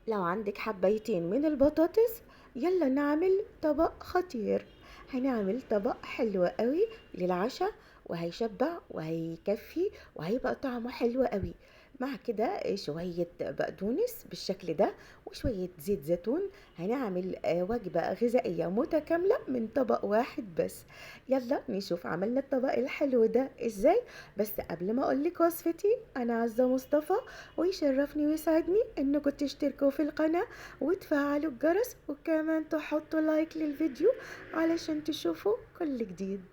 لو عندك حبايتين من البطاطس يلا نعمل طبق خطير. هنعمل طبق حلو قوي للعشاء وهيشبع وهيكفي وهيبقى طعمه حلو قوي، مع كده شوية بقدونس بالشكل ده وشوية زيت زيتون. هنعمل وجبة غذائية متكاملة من طبق واحد بس. يلا نشوف عملنا الطبق الحلو ده ازاي. بس قبل ما اقولك وصفتي، انا عزة مصطفى، ويشرفني ويسعدني انكم تشتركوا في القناة وتفعلوا الجرس وكمان تحطوا لايك للفيديو علشان تشوفوا كل جديد.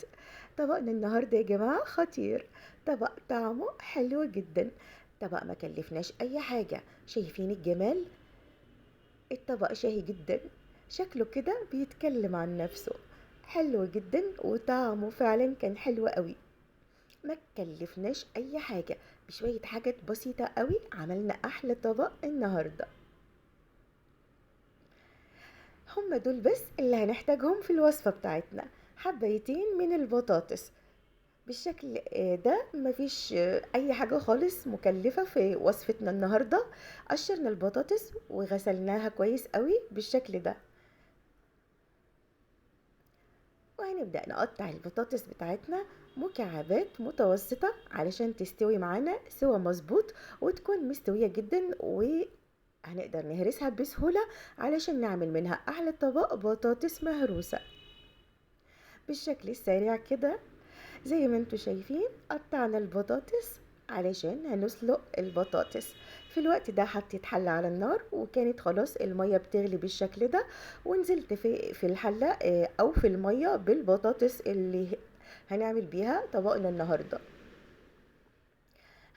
طبقنا النهاردة يا جماعة خطير، طبق طعمه حلو جدا، طبق ما كلفناش اي حاجة. شايفين الجمال؟ الطبق شهي جدا، شكله كده بيتكلم عن نفسه، حلو جدا وطعمه فعلا كان حلو قوي. ما كلفناش اي حاجة، بشوية حاجات بسيطة قوي عملنا احلى طبق النهاردة. هم دول بس اللي هنحتاجهم في الوصفة بتاعتنا، حبايتين من البطاطس بالشكل ده. مفيش اي حاجة خالص مكلفة في وصفتنا النهاردة. قشرنا البطاطس وغسلناها كويس قوي بالشكل ده، وهنبدأ نقطع البطاطس بتاعتنا مكعبات متوسطة علشان تستوي معانا سوا مظبوط وتكون مستوية جدا، وهنقدر نهرسها بسهولة علشان نعمل منها أحلى طبق بطاطس مهروسة بالشكل السريع كده. زي ما انتوا شايفين قطعنا البطاطس علشان هنسلق البطاطس. في الوقت ده حطيت حلة على النار وكانت خلاص المية بتغلي بالشكل ده، ونزلت في الحلة، او في المية بالبطاطس اللي هنعمل بيها طبقنا النهاردة.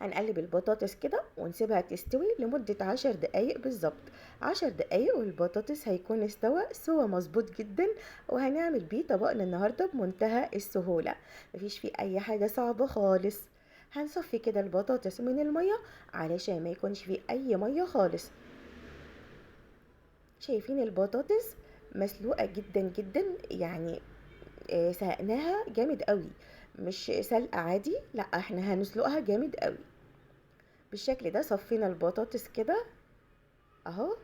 هنقلب البطاطس كده ونسيبها تستوي لمدة 10 دقايق بالظبط. 10 دقايق والبطاطس هيكون استوى سوا مظبوط جدا، وهنعمل بيه طبقنا النهاردة بمنتهى السهولة، مفيش فيه اي حاجة صعبة خالص. هنصفي كده البطاطس من المية علشان ما يكونش فيه اي مية خالص. شايفين البطاطس مسلوقة جدا جدا، سلقناها جامد قوي، مش سلقة عادي، لا احنا هنسلقها جامد قوي بالشكل ده. صفينا البطاطس كده اهو،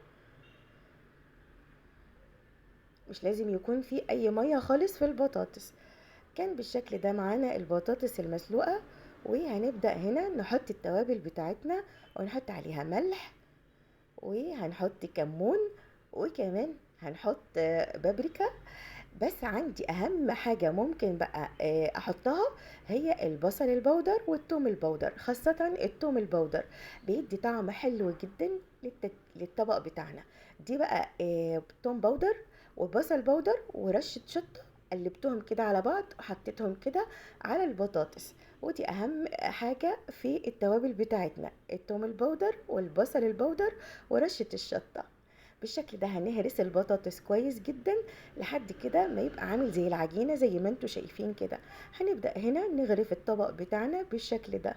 مش لازم يكون في اي مية خالص في البطاطس. كان بالشكل ده معانا البطاطس المسلوقة. وهنبدأ هنا نحط التوابل بتاعتنا، ونحط عليها ملح، وهنحط كمون، وكمان هنحط بابريكا. بس عندي اهم حاجة ممكن بقى، احطها هي البصل البودر والثوم البودر، خاصة الثوم البودر بيدي طعم حلو جدا للطبق بتاعنا. دي بقى، ثوم بودر وبصل بودر ورشة شطة، قلبتهم كده على بعض وحطيتهم كده على البطاطس. ودي اهم حاجة في التوابل بتاعتنا، الثوم البودر والبصل البودر ورشة الشطة. بالشكل ده هنهرس البطاطس كويس جدا لحد كده ما يبقى عامل زي العجينة زي ما انتوا شايفين كده. هنبدأ هنا نغرف الطبق بتاعنا بالشكل ده.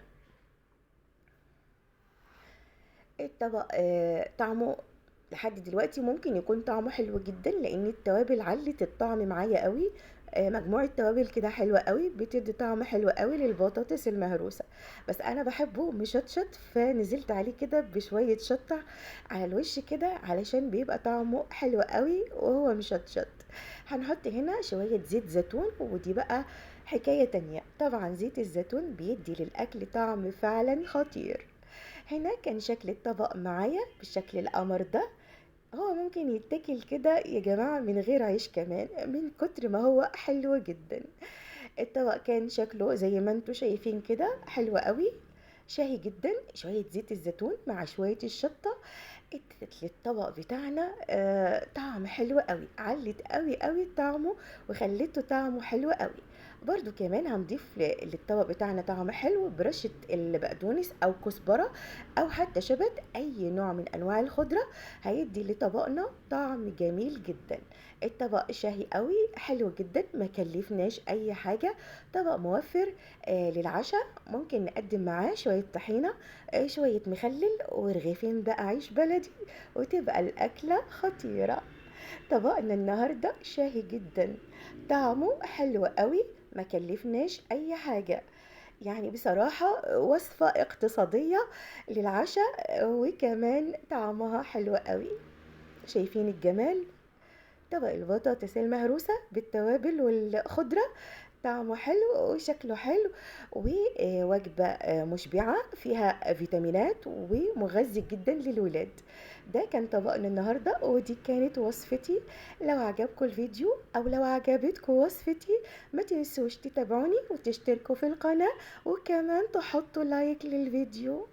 الطبق، طعمه لحد دلوقتي ممكن يكون طعمه حلو جدا، لان التوابل علت الطعم معايا قوي. مجموعة توابل كده حلوة قوي بتدي طعم حلو قوي للبطاطس المهروسة. بس انا بحبه مشطشط، فنزلت عليه كده بشوية شطة على الوش كده علشان بيبقى طعمه حلو قوي وهو مشطشط. هنحط هنا شوية زيت زيتون، ودي بقى حكاية تانية. طبعا زيت الزيتون بيدي للأكل طعم فعلا خطير. هنا كان شكل الطبق معايا بالشكل القمر ده. هو ممكن يتاكل كده يا جماعة من غير عيش كمان، من كتر ما هو حلو جدا. الطبق كان شكله زي ما انتوا شايفين كده حلو قوي، شهي جدا. شوية زيت الزيتون مع شوية الشطة ادت للطبق بتاعنا، طعم حلو قوي، علت قوي قوي طعمه وخلته طعمه حلو قوي. برضو كمان هنضيف للطبق بتاعنا طعم حلو برشة البقدونس او كزبرة او حتى شبت، اي نوع من انواع الخضرة هيدي لطبقنا طعم جميل جدا. الطبق شهي قوي حلو جدا، ما كلفناش اي حاجة، طبق موفر، للعشاء. ممكن نقدم معاه شوية طحينة، شوية مخلل ورغيفين بقى عيش بلدي، وتبقى الأكلة خطيرة. طبقنا النهاردة شهي جدا، طعمه حلو قوي، ما كلفناش اي حاجة. يعني بصراحة وصفة اقتصادية للعشاء، وكمان طعمها حلو قوي. شايفين الجمال؟ طبق البطاطس المهروسة بالتوابل والخضرة طعمه حلو وشكله حلو، ووجبة مشبعة فيها فيتامينات ومغذي جدا للولاد. ده كان طبقنا النهاردة، ودي كانت وصفتي. لو عجبكم الفيديو او لو عجبتكم وصفتي ما تنسوش تتابعوني وتشتركوا في القناة، وكمان تحطوا لايك للفيديو.